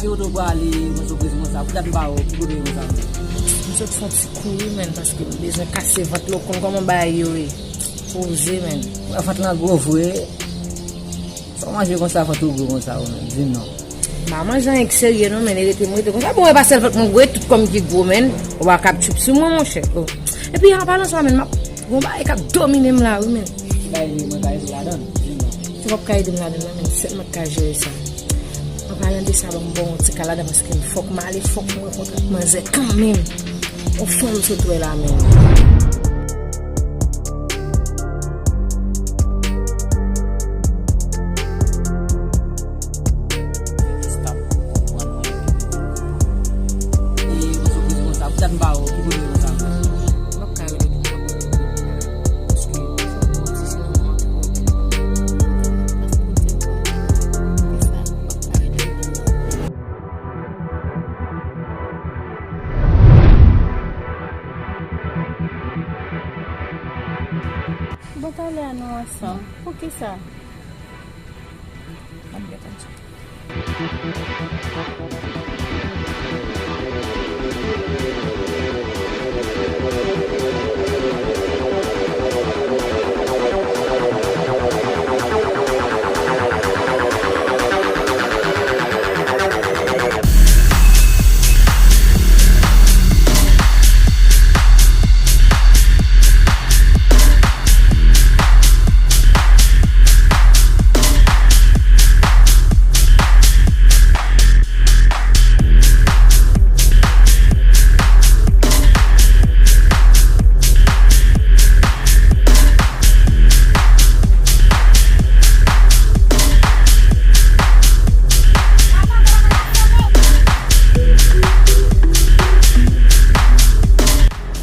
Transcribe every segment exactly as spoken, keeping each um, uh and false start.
Ki kote w prale, yon sipriz konsa, poutèt m pa wè w, ki kote w ye konsa menm? M sot fè yon ti kouri, menn, paske m bezwen kase vant la, ou konn kòman bagay yo ye. Poze, menn. Wè, vant lan gwo vre. Sa w manje konsa, vant ou gwo konsa, ou menm? Di m non. M pa manje anyen ki serye non, menn, e rete m rete konsa. Bon, e pa sèl vant mwen gwo, e tout kò m ki gwo, menn. Ou pa kab tchup sou mwen, monchè. Oh. Epi, an palan sa, menn, m ap gon bagay k ap domine m la, wi, menn. Ki bagay mwen ka ede ladan l? Di m non. Ou p ap ka ede m ladan l, non, menn. Sèl mwen k ka jere sa. An palan de sa, ban m ba w yon ti kal ladan, paske fòk m ale, fòk m rankontre ak manzè kanmenm. Yon fanm sot wè la, menn. Bon, talè a nou ansanm. Poukisa? Ann gen tann sa.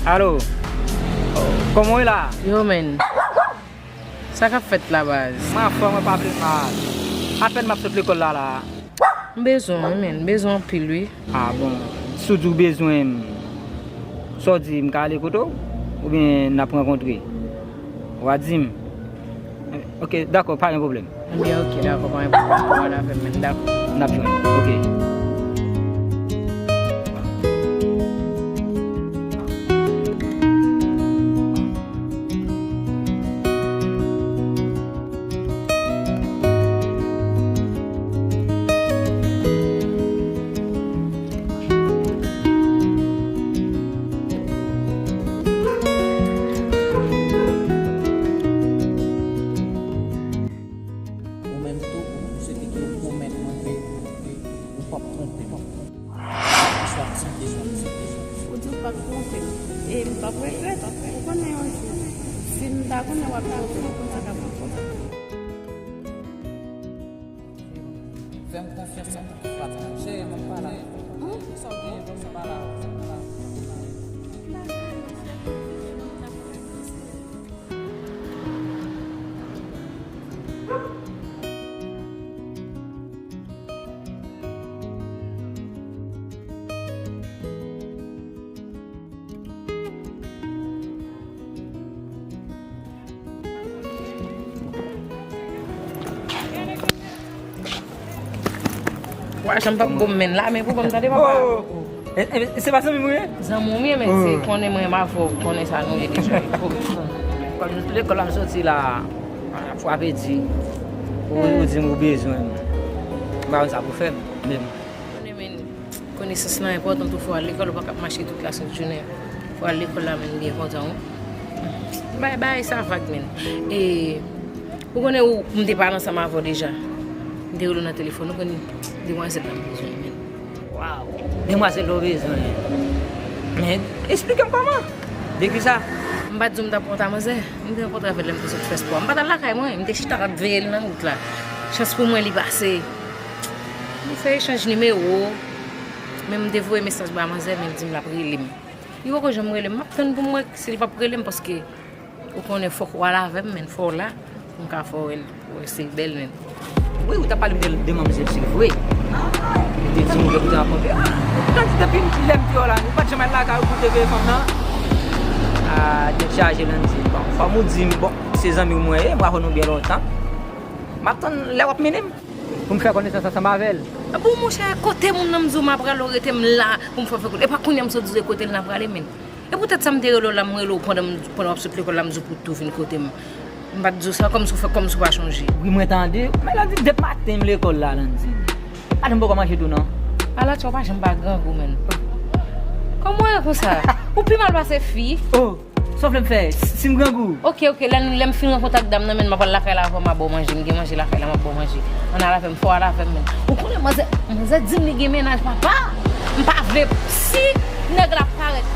Alo, kòman w ye la? Yo, menn. Sa k ap fèt la, baz? Mwen anfòm, mwen pa vle mal. Apèn m ap sot lekòl la, la. M bezwen w, wi, menn. M bezwen w anpil, wi. Ah, bon. Si w di w bezwen m, sa w di, m ka ale kote w? Oubyen n ap rankontre? W a di m. Ok, dakò, pa gen pwoblèm. Ebyen, ok, dakò, pa gen pwoblèm. Ou al avè m, menn, dakò. N ap jwenn, ok. Ou menm tou, m swete ke ou pwomèt mwen ke ou p ap twonpe m. Ou di w p ap twonpe m. E m p ap regrèt. Ou konnen yon jou, si m ta konnen w ap twonpe m, ou konn sa k ap fèt. Fè m konfyans, sa pa t cheri, m ap pale avè w. Sa w genyen pou m pale avè w? Wè, janm p ap gwo m menn la, men pou ban m tande, papa. Oh! E, e, se pa zanmi m ou ye? Zanmi w m ye, men se konnen mwen m avè w, konnen sa nou ye deja. Kòm lekòl la m soti la, frape di, ou, ou di m ou bezwen m. M pa konn sa pou fè m, men. Konnen, men, konesans lan enpòtan tou, fò w al lekòl, ou pa ka ap mache tout lasent jounen. Fò w al lekòl la, men, byen kontan, wi. Bay, bay, sa vag, men. E, ou konnen ou, m te pale ansanm avè w deja. M te rele w nan telefòn, ou konnen demwazèl la m bezwen, men. Waw, demwazèl la w bezwen. Men, esplike m kòman? De kisa? M pa t di w m t ap rankontre manzè. M te rankontre avè l lè m te sot fè spò. M pa t al lakay mwen, m te chita ap veye l nan wout la. Chans pou mwen, li pase. Nou fè echanj nimewo, men m te voye mesaj ba manzè, men l di m l ap rele m. Li poko janm rele m. M ap tann pou m wè si li p ap rele m, paske ou konnen fòk ou al avè m, men fò w la, pou m ka fè w wè l, wè se bèl, men. Wi, ou t ap pale m de, de manmzèl, se vre. Li te di m ou te rankontre. Ou t ap di depi lè m te wè w la, ou pa t janm al lakay ou pou te veye fanm nan. Ah, tèt chaje, Landy. Bon, fò m ou di m, bon, se zanmi w mwen ye, m pa konn ou byen lontan. M ap tann lè w ap mennen m pou m fè konesans ansanm avè l. Bon, monchè, kote moun nan m di w m ap rale, w rete m la pou m fè w fè kout. E pa kounye a m sot di w se kote l n ap rale, menn. E poutèt sa m te rele w la, m rele w pandan m, pandan w ap sot lekòl la, m di w pou w tou vin kote m. M pa t di w sa kòmsi w fè, kòmsi w pa chonje. Wi, mwen tande. Men Landine, depi maten m lekòl la, Landine. Maten m poko manje tou, non. Ala, tchè, w pa janm pa grangou, menn. Kòman w ye konsa? Ou pi mal pase fi. Oh, sa w vle m fè? Si m grangou? Oke, oke, lè, lè m fin rankontre ak dam nan, menn, m ap al lakay la avè w, m ap ba w manje, m gen manje lakay la, m ap ba w manje. Ann al avè m, fò w al avè m, menn. Ou konnen manzè, manzè di m li gen mennaj, papa. M pa vle, si nèg la parèt,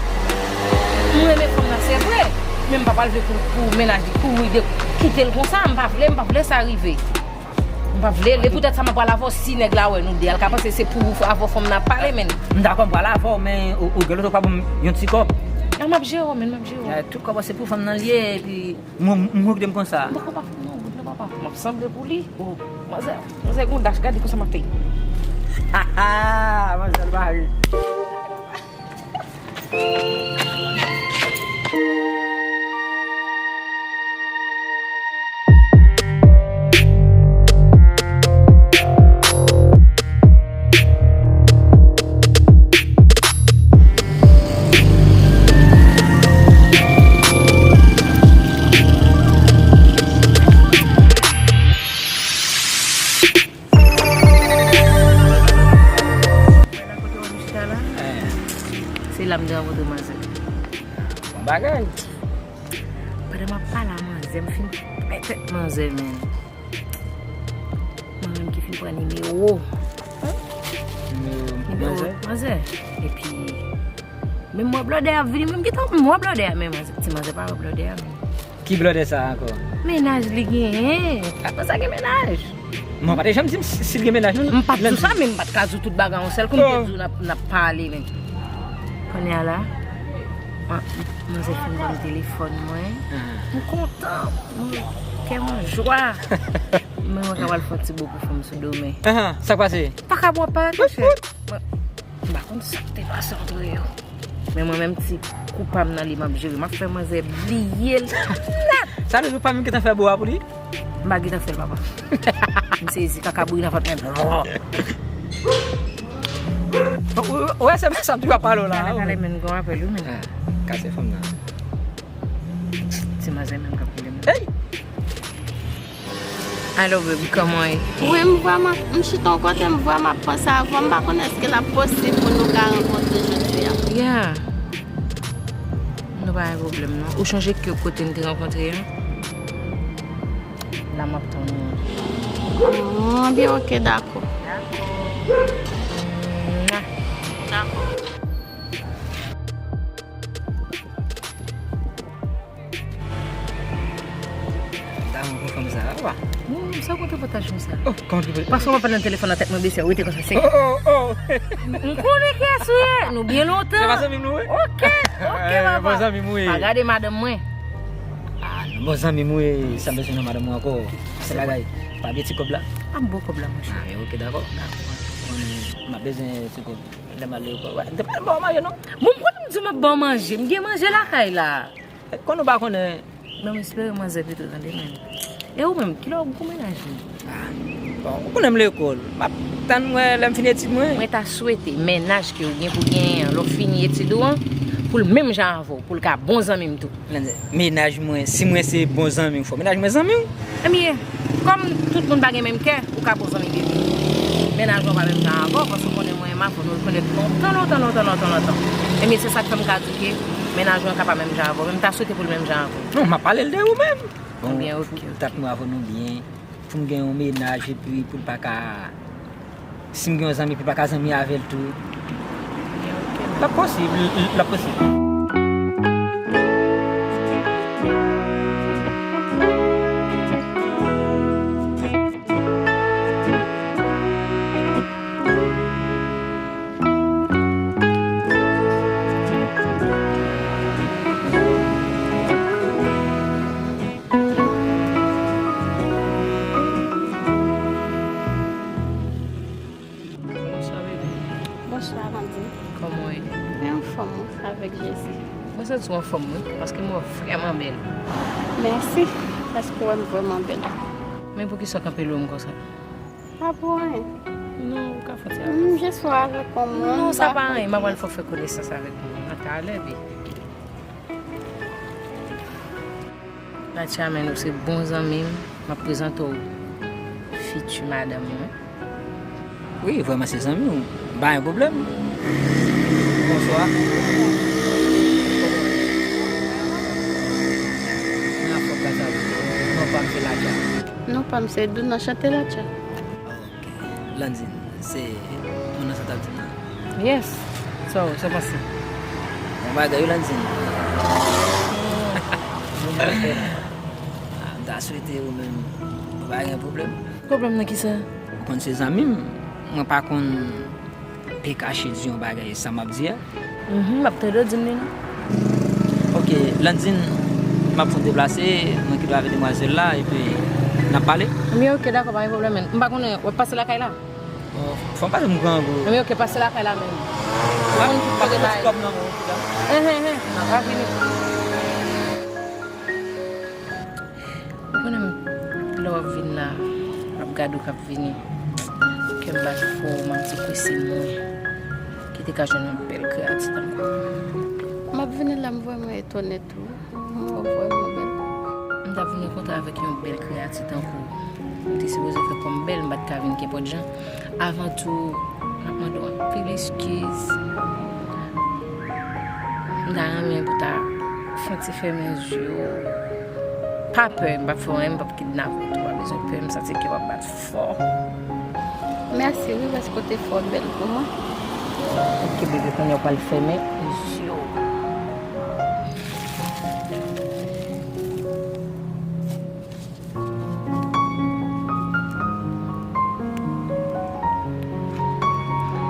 m renmen fanm nan, se vre. Men m pa pral vle pou, pou mennaj li kouri de, kite l konsa, m pa vle, m pa vle sa rive. M pa vle, e poutèt sa m ap pral avè w, si nèg la wè nou de a, l ka panse se pou avè w fanm nan ap pale, menn. M dakò, m pral avè w, men ou, ou gen lòt ou pa ban m yon ti kòb. A, m ap jere w, menn, m ap jere w. Eh, tout kòb se pou fanm nan l ye, epi mwen, m, m kite m konsa. M poko pa fanm nan, non, papa. M ap sanble pou li. Oh, manzè, manzè gon dach, gade konsa m ap fè. Ha, ha, manzè l mare. Mwen nan kote w ap chita la. Eh. Se la m te rankontre manzè. Bon bagay. Pandan m ap pale a manzè, m fin pè tèt manzè, menn. Mwen menm ki fin pran nimewo. Nimewo manzè? Manzè. Epi, menm wè blòdè a ap vini, menm gentan m wè blòdè a, men manzè, ti manzè pa wè blòdè a, menn. Ki blòdè sa a ankò? Mennaj li genyen. Apa sa gen mennaj? Mwen pa te janm di m si, si l gen mennaj, non. M pa t di w sa, men m pa t ka di w tout bagay yon sèl kou, m te di w n ap, n ap pale, men. Kounye a la, man-, manzè fin ban m telefòn mwen. M kontan, mwen, kè m an jwa. Men mwen ka pral fè yon ti bo pou fanm sou do men. Sa k pase? Pa ka bwè pa, monchè. Mwen, m pa konn sa k te pase antre yo. Men mwen menm ti kou pa m nan li m ap jere. M ap fè manzè bliye l nèt. Sa vle di w pa menm gentan fè bo a pou li? M pa gentan fè l, papa. M sezi, kaka bouri nan vant mwen. Ou, ou, ou wè, se sa m toujou ap pale w la. Talè, talè, men, gon apèl, wi, men. Ah, kase fanm nan. Ti manzè menm k ap rele m. Hey! Alo, baby, kòman w ye? Wi, m vrèman, m chita yon kote, m vrèman ap panse avè w. M pa konn èske l ap posib pou nou ka rankontre jodi a. Yeah. Nou pa gen pwoblèm, non. Ou chonje ke kote n te rankontre a? La m ap tann ou. Oh, byen, oke, dakò. Dakò. Dakò. M ta renmen pou fanm sa a, wa. Ou, sa w kontre pantaj konsa? Oh, kòman ki pou... Paske w ap pale nan telefòn nan tèt mwen bese, ou rete konsa, se... Oh, oh, oh. M konnen kiyès ou ye, nou byen lontan. Se pa zanmi m nou ye? Oke, oke, papa. Bon zanmi m ou ye. Pa gade madanm mwen. Ah, non, bon zanmi m ou ye, sa m bezwen nan madanm mwen ankò. Se bagay, pa bliye ti kòb la. Ah, m bon kòb la, monchè. Ah, men oke, dakò. Dakò. M ap bezwen ti kòb. Lè m ale, wè, m te pral ba w manje, non? Bon, m konnen m di w m ap ba w manje. M gen manje lakay la. Konn ou pa konnen. Men m espere manzè pito tande menm. E ou menm, kilè w ap goumen nan jou? Ah, bon, ou konnen m lekòl. M ap tann mwen lè m fini etid mwen. Mwen ta swete mennaj ke w gen pou genyen an, lè w fini etid ou an, pou l menm jan avè w, pou l ka bon zanmi m tou. Mennaj mwen, si mwen se bon zanmi w, fò mennaj mwen zanmi w. Ebyen, kòm tout moun pa gen menm kè, ou ka bon zanmi baby. Mennaj mwen pa menm jan avè w, paske w konnen mwen e Mafo, nou konèt lontan, lontan, lontan, lontan, lontan. Ebyen, se sa k fè m ka di ke mennaj mwen ka pa menm jan avè w, men m ta swete pou l menm jan avè w. Non, m ap pale l de ou menm. Bon, ebyen, oke, pou dat mwen avè nou byen, pou m gen yon mennaj, epi pou l pa ka, si m gen yon zanmi, pou l pa ka zanmi avè l tou. Ebyen, oke. L ap posib, l, l, l ap posib. Bonswa, bebe. Bonswa, Amandine. Kòman w ye? Mwen anfòm, wi, avèk Jezi. Mwen santi w anfòm, wi, paske m wè w vrèman bèl. Mèsi, paske w wè m vrèman bèl. Men poukisa w kanpe lwen m konsa? Pa pou anyen. Non, ou ka fè yon ti avanse. M jes wè avèk yon moun. Non, sa pa anyen. M ap pral fè w fè konesans avèk moun nan talè, baby. Latcha, men ou se bon zanmi m. M ap prezante w fiti madanm mwen. Wi, vrèman se zanmi w. M pa gen pwoblèm. Bonswa. Nan fòk ka sa. Non pa m se Latcha. Non pa m se Douna, chante Latcha. Landine, se moun nan sa t ap di m nan. Yes. So, sa w panse? Bon bagay wi, Landine. Ah, m ta swete ou menm ou pa gen pwoblèm. Pwoblèm nan kisa? Ou konn se zanmi m, mwen pa konn te kache di yon bagay sa m ap di a. Mhm, m ap tande w di m li non. Ok, Landine, m ap fè yon deplase, mwen ki dwe avèk demwazèl la, epi n ap pale. Ebyen, ok, dakò, pa gen pwoblèm, men m pa konnen, w ap pase lakay la? Bon, fò m pase m grangou. Ebyen, ok, pase lakay la menm. Ou konn tout kote bay. Ehe, ehe, m ap vini. Ou konnen m, lè w ap vin la, m ap gade w k ap vini. Kè m bat fò, m ap di ke se mwen ki te ka jwenn yon bèl kreyati tankou w. M ap vini la, m vrèman etone tou. M wè w vrèman bèl. M t ap vin rankontre avèk yon bèl kreyati tankou w. M te sipoze fè kò m bèl, m pa t ka vin kenpòt jan. Avan tou, m ap mande w anpil eskiz. M ta renmen pou w ta fè yon ti fèmen je w. Pa pè, m p ap fè w anyen, m p ap kidnape w tou, pa bezwen pè, m santi kè w ap bat fò. Mèsi wi, paske w te fò bèl pou mwen. Ok, bebe, kounye a w pral fèmen je w.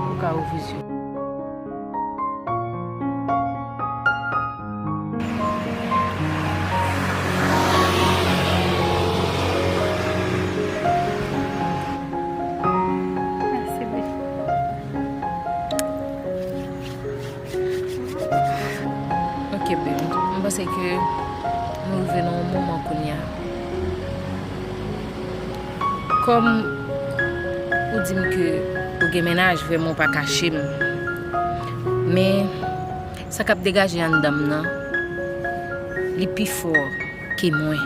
Ou ka ouvri zye w. Mèsi, bebe. Ok, babe. M panse ke nou rive nan yon moman kounye a. Kòm ou di m ke ou gen mennaj, vrèman ou pa kache m. Men, sa k ap degaje anndan m nan, li pi fò ke mwen.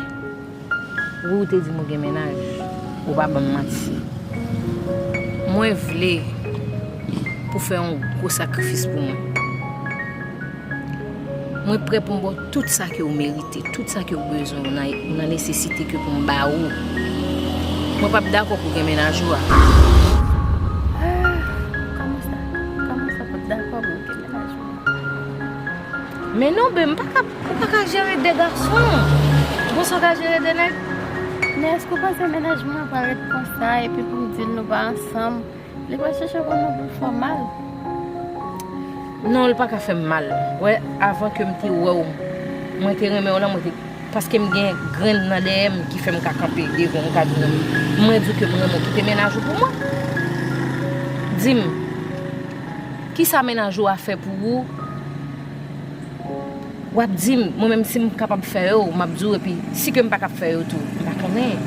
Wi, ou te di m ou gen mennaj, ou pa ban m manti. Mwen vle pou w fè yon gwo sakrifis pou mwen. Mwen prè pou m ba w tout sa ke w merite, tout sa ke w bezwen, ou nan, ou nan nesesite ke pou m ba ou. Mwen p ap dakò pou w gen mennaj ou a. Ah, kòman sa? Kòman sa p ap dakò pou w gen mennaj ou a? Men non, babe, m pa ka, ou pa ka jere de gason. Bonsa w ka jere de nèg? Men èske w panse mennaj mwen an pral ret konsa epi pou m di l nou pa ansanm? Li pral chèche konn nou pou l fè w mal. Non, li pa ka fè m mal. Wè, avan ke m te wè w, mwen te renmen w la, mwen te, paske m gen grenn nan dèyè m ki fè m ka kanpe devan w, m ka di w, mwen di w ke m renmen w, kite mennaj ou pou mwen. Di m, kisa mennaj ou a fè pou ou? W ap di m, mwen menm si m kapab fè yo, m ap di w, epi si ke m pa kab fè yo tou, m pa konnen.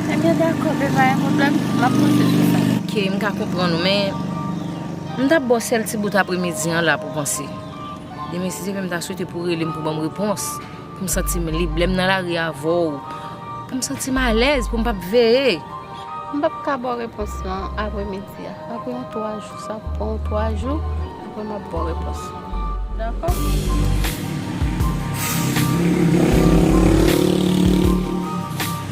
Ebyen, dakò, bebe, pa gen pwoblèm, m ap panse sou sa. Ok, m ka konprann ou, men m t ap ba w sèl ti bout apremidi an la pou w panse. Demen, si Dye vle, m ta swete pou w rele m pou w ban m repons, pou m santi m lib. Lè m nan lari avè w, pou m santi m alèz, pou m p ap veye. M p ap ka ba w repons lan apremidi a. Apre yon twa jou, sa pran yon twa jou, apre m ap ba w repons lan. Dakò?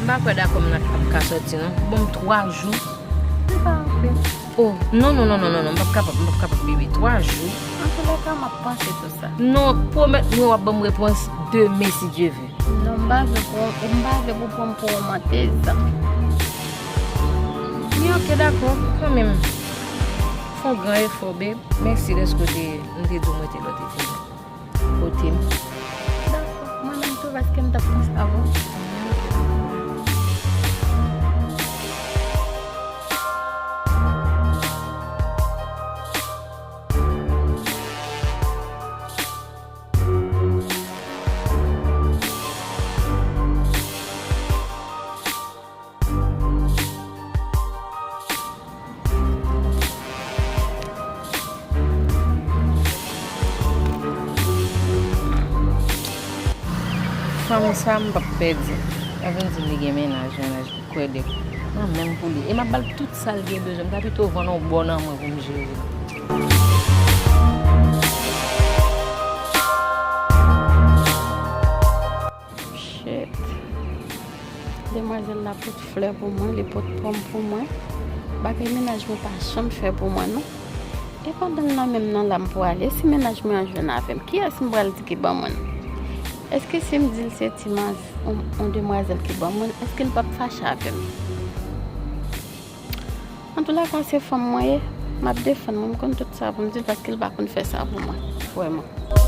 M pa kwè dakò m nan ap ka sòti non. Ban m twa jou. M pa antre. Oh, non, non, non, m p ap kapab, m p ap kapab, bebe. Twa jou. Antoulèka, m ap panse sou sa. Non, pwomèt mwen w ap ban m repons demen, si Dye vle. Non, m pa vle pou, m pa vle pou pran m pou yon mantèz. Men ok, dakò, kanmenm. Fè yon gran efò, babe. Mèsi dèske w te, m te di w mwen te lè w te vini. Kote m. Dakò, mwen menm tou, paske m t ap panse avè w. Sa m p ap pèdi. L ap vin di m li gen mennaj, mennaj, kwè dèk. Mwen menm pou li. E m ap ba l tout sa l gen bezwen. M ta pito vann yon bò nan mwen pou m jere l. Shit. Demwazèl la pot flè pou mwen, li pot pòm pou mwen. Bagay mennaj mwen pa janm fè pou mwen, non. E pandan l nan menm nan la m pwale, si mennaj mwen an jwenn avè m, kiyès m pral di ki ban mwen l? Èske si m di l se ti maz, yon, yon demwazèl ki ban mwen l, èske l p ap fache avè m? Antoulèka, se fanm mwen ye, m ap defann mwen, m konn tout sa pou m di l paske l pa konn fè sa pou mwen, vrèman.